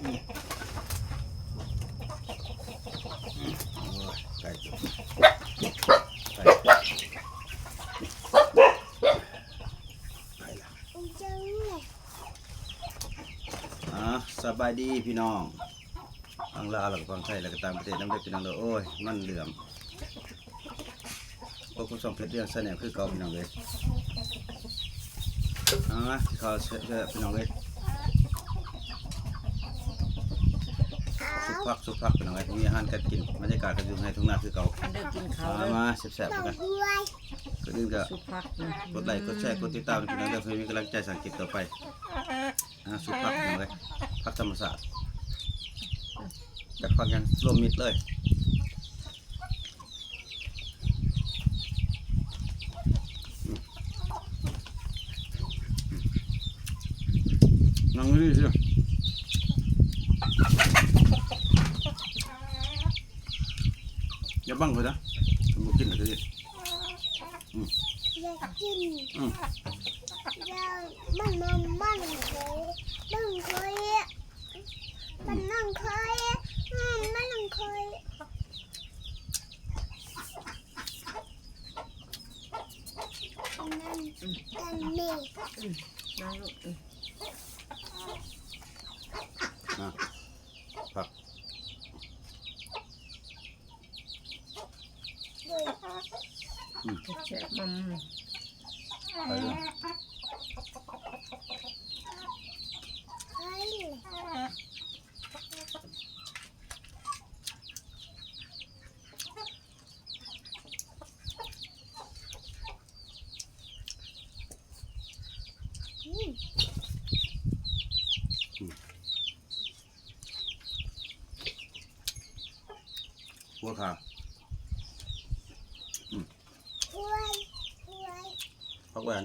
ອືມ ອືມ ໂອ້ຍ ໄກ່ ໄກ່ ໄກ່ ໄກ່ລະ ອາ ສະບາຍດີພີ່ນ້ອງ ຝັ່ງລາວ ແລ້ວກໍຝັ່ງໄທ ແລ້ວກໍຕ່າງປະເທດນຳເດີພີ່ນ້ອງເດີ. ໂອ້ຍ ມັນເຫຼືອມ ພົບກັບຊ່ອງເພັດເລື່ອງແຊນແນວຄືເກົ່າພີ່ນ້ອງເອີຍ. ເອົາມາ ເຂົ້າແຊບໆ ພີ່ນ້ອງເອີຍ ສຸກຜັກ ສຸກຜັກພີ່ນ້ອງເອີຍ. ມີອາຫານການກິນ ບັນຍາກາດກໍຢູ່ໃນທົ່ງນາຄືເກົ່າ. ເດີ ກິນເຂົ້າເດີ ເອົາມາແຊບໆ ນຳກັນ. ກ່ອນອື່ນກໍ ສຸກຜັກ ກົດໄລ ກົດແຊ ກົດຕິດຕາມພີ່ນ້ອງເດີ ເພື່ອມີກຳລັງໃຈສ້າງຄລິບຕໍ່ໄປ. ອ່າ ສຸກຜັກພີ່ນ້ອງເອີຍ ຜັກທຳມະຊາດ ຈັກຜັກຫຍັງລວມມິດເລີຍ. ອືມ ນັ່ງດີໆ ຢ່າບັງເພິ່ນນະ ເພິ່ນບໍ່ກິນລະກໍດີ. ອືມ ຢາກກິນ ອືມ ຢາກ ມັນ ມັນ ມັນ ມັນ ມັນ ມັນ ມັນ ມັນ ມັນ ມັນ ມັນ ອືມ ກັນແມ່ ອືມ ນັ່ງລູກ ອືມ ມາ ຜັກ ອືມ ແຊບໆ ມັນ ໄປເລີຍ. ອືມ ອືມ ຫົວຂາ ອືມ ຜັກແວ່ນ.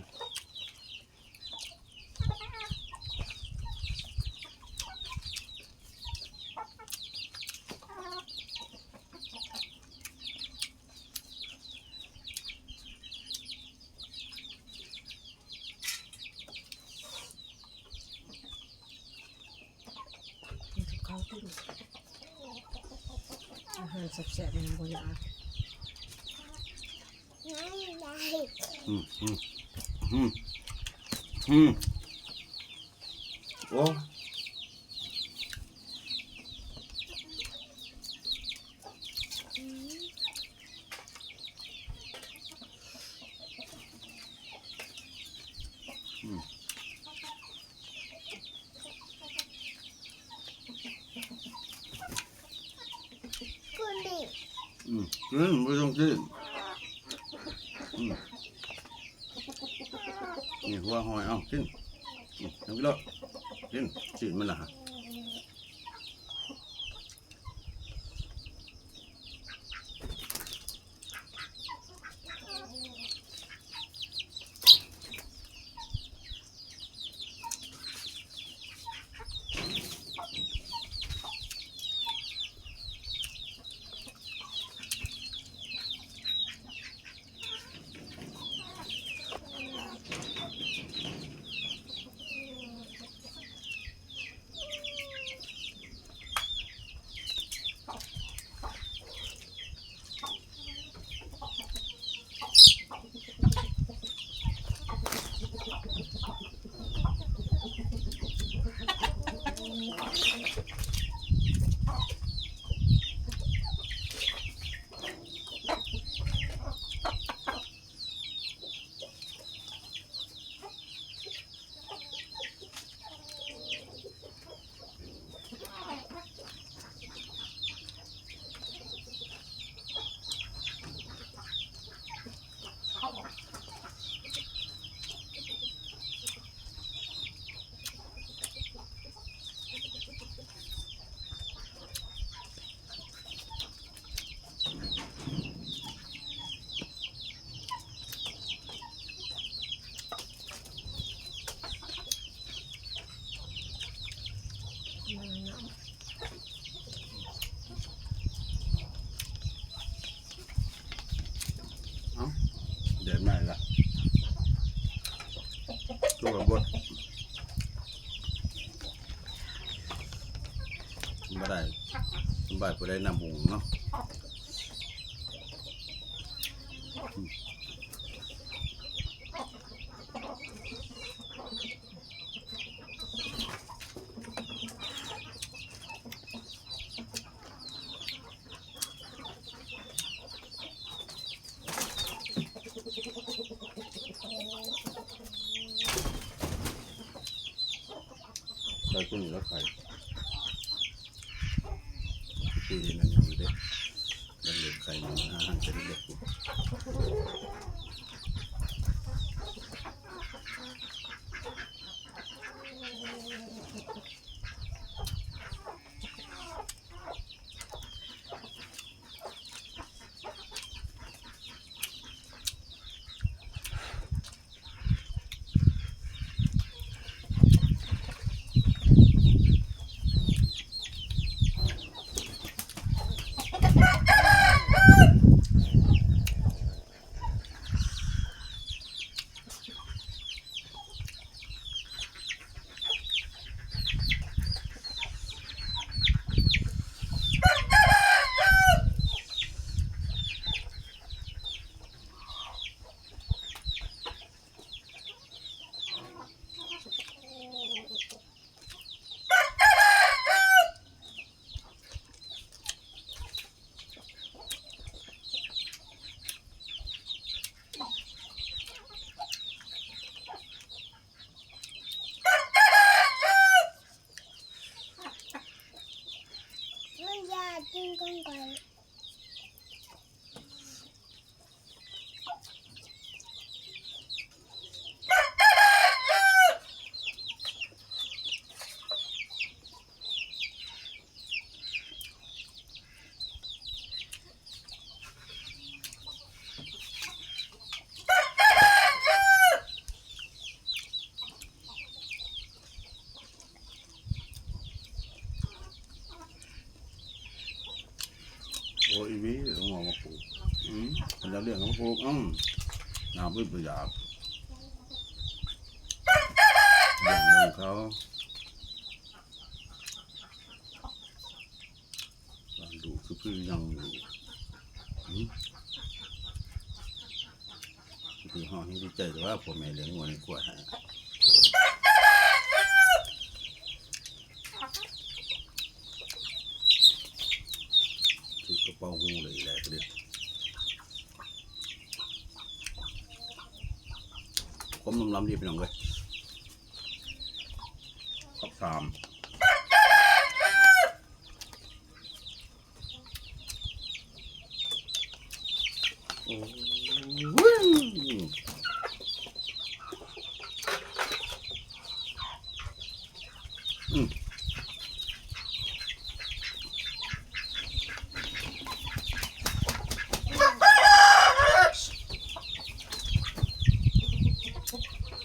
ກິນກັບເຂົ້າຕິລູກ ອາຫານແຊບໆ ມັນບໍ່ຢາກ ອືມ ອືມ ອືມ ອືມ ໂອ້ ອືມ ອືມ ກິນ ບໍ່ຕ້ອງກິນ ອືມ ນີ້ຫົວຫອຍ ເອົາ ກິນ ອືມ ກິນໂລດ ກິນ ຊີ້ນມັນລະຫະ. ໄປບໍ່ໄດ້ນຳຫຸງເນາະ. ໄປຕົວນີ້ລະໄຂ່ ຄືເຫັນອັນຫຍັງຢູ່ເດ້ ມັນເຫຼັກໄຂ່ ມັນຫາຫັນເປັນເຫຼັກຢູ່. ມັນຢາກກິນຂອງຂ້ອຍ. ໂອ້ ອີ່ຫວີ ເອົາງົວມາຜູກ ອືມ ເພິ່ນຈະລ້ຽງງົວມາຜູກ ອືມ ໜ້າບຶດບໍ່ຢາກ ລ້ຽງເບິ່ງເຂົາ ຫຼານດຸຄືໆ ຍັງຢູ່ ອືມ. ຄືເຮົາແຮ່ງດີໃຈແຕ່ວ່າພໍ່ແມ່ລ້ຽງງົວລ້ຽງຄວາຍໃຫ້ ຖືກກະເປົາຫູເລີຍແຫຼະເດ້ ຄວາມລຳໆ ນີ້ພີ່ນ້ອງເອີຍ ພັກສາມ. ໂອ້ຍ ອືມ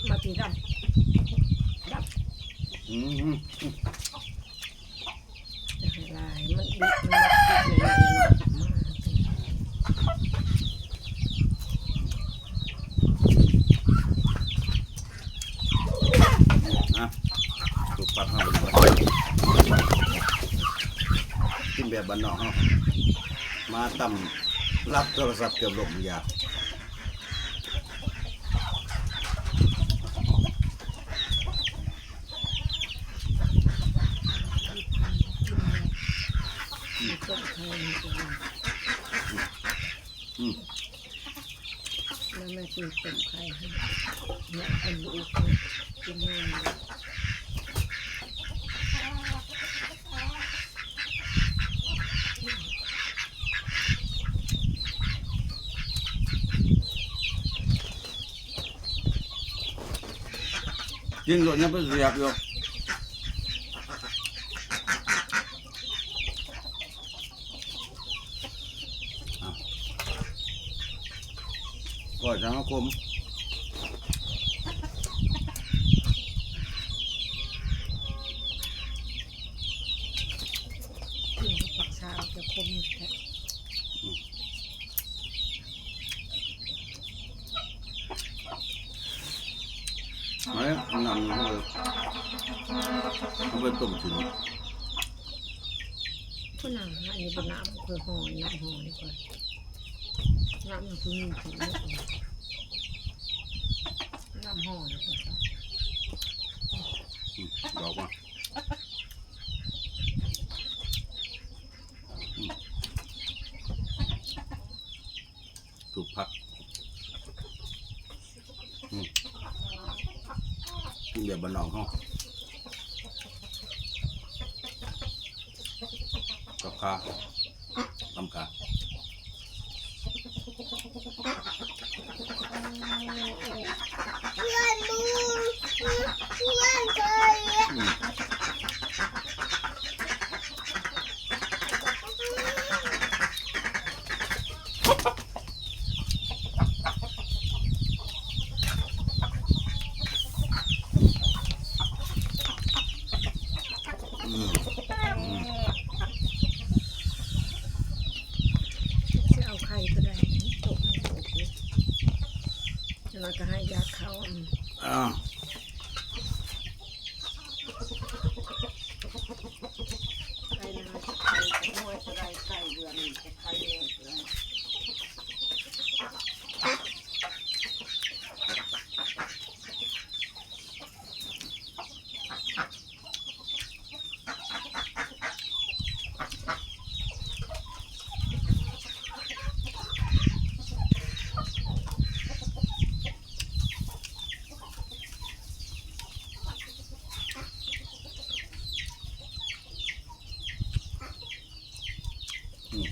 ມາຕີດຳ ດຳ ອືມ. ຫຼາຍ ມັນດິບ ມັນດິບ ອ່ະ ທຸກພັກເຮົາ ກິນແບບບ້ານນອກເຮົາ ມາຕຳ ລັບໂທລະສັບເກືອບລົ້ມ ຢາກ ອືມ ອືມ ແມ່ກິນຕົ້ມໄຂ່ໃຫ້ ຢາກເປັນລູກກິນແຮງ. ກິນໂລດ ຍັງໄປສຽບຢູ່ ອ່ະ ກ້ອຍຈັ່ງເອົາຄົມ ກິນກັບຜັກຊາວຈະຄົມແທ້. ອັນນີ້ນ້ຳເຮົາ ເຮົາໄປຕົ້ມກິນ ຄົນໜ້າ ອັນນີ້ບໍ່ ນ້ຳເພິ່ນຫອຍ ນ້ຳຫອຍກ່ອນ ນ້ຳມັນຄືມີ ນ້ຳຫອຍກ່ອນ ອືມ ດອກມາ ອືມ ສູບຜັກ ອືມ ກິນແບບບ້ານນອກເຮົາ ກັບຂ່າ ຕຳກາ ເພື່ອນໝູ່ ເພື່ອນຂ້ອຍ ອືມ ອືມ ອືມ ຊິເອົາໄຂ່ຕົວໃດຕົກໃຫ້ຕົກເດ້ ແລ້ວກໍໃຫ້ຢາດເຂົ້າ ອືມ ອ້າວ ໄກ່ນາ ໄກ່ນ້ອຍກໍໄດ້ ໄກ່ເດືອນນີ້ກໍໄຂ່ແລ້ວກໍໄດ້ ອືມ ອືມ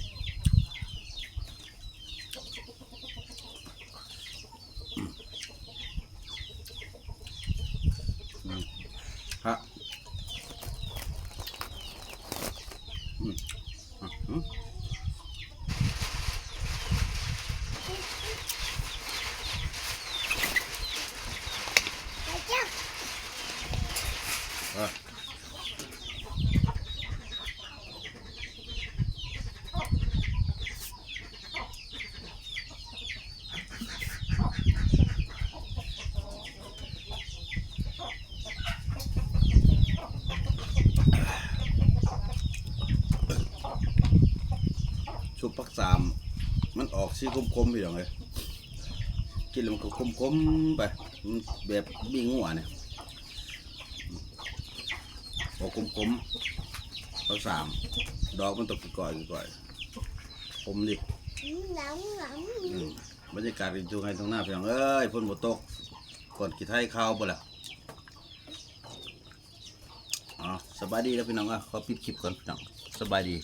ອືມ ຮະ ອືມ ອືມ ເອີ ຊຸບຜັກສາມ ມັນອອກສີຂົມໆ ພີ່ນ້ອງເອີຍ ກິນແລ້ວມັນກໍຂົມໆ ໄປ ມັນແບບມີງົວນີ້ ອອກຂົມໆ ເຂົ້າສາມ ດອກມັນຕ້ອງກ້ອຍໆ ຂົມດີ ອືມ ບັນຍາກາດຢູ່ທົ່ງໄຮ່ທົ່ງນາ ພີ່ນ້ອງເອີຍ ຝົນບໍ່ຕົກ ກ່ອນຂີ້ໄຖຂາວພຸ້ນລະ ເອົາ ສະບາຍດີເດີພີ່ນ້ອງເອີຍ ຂໍປິດຄລິບກ່ອນພີ່ນ້ອງ ສະບາຍດີ.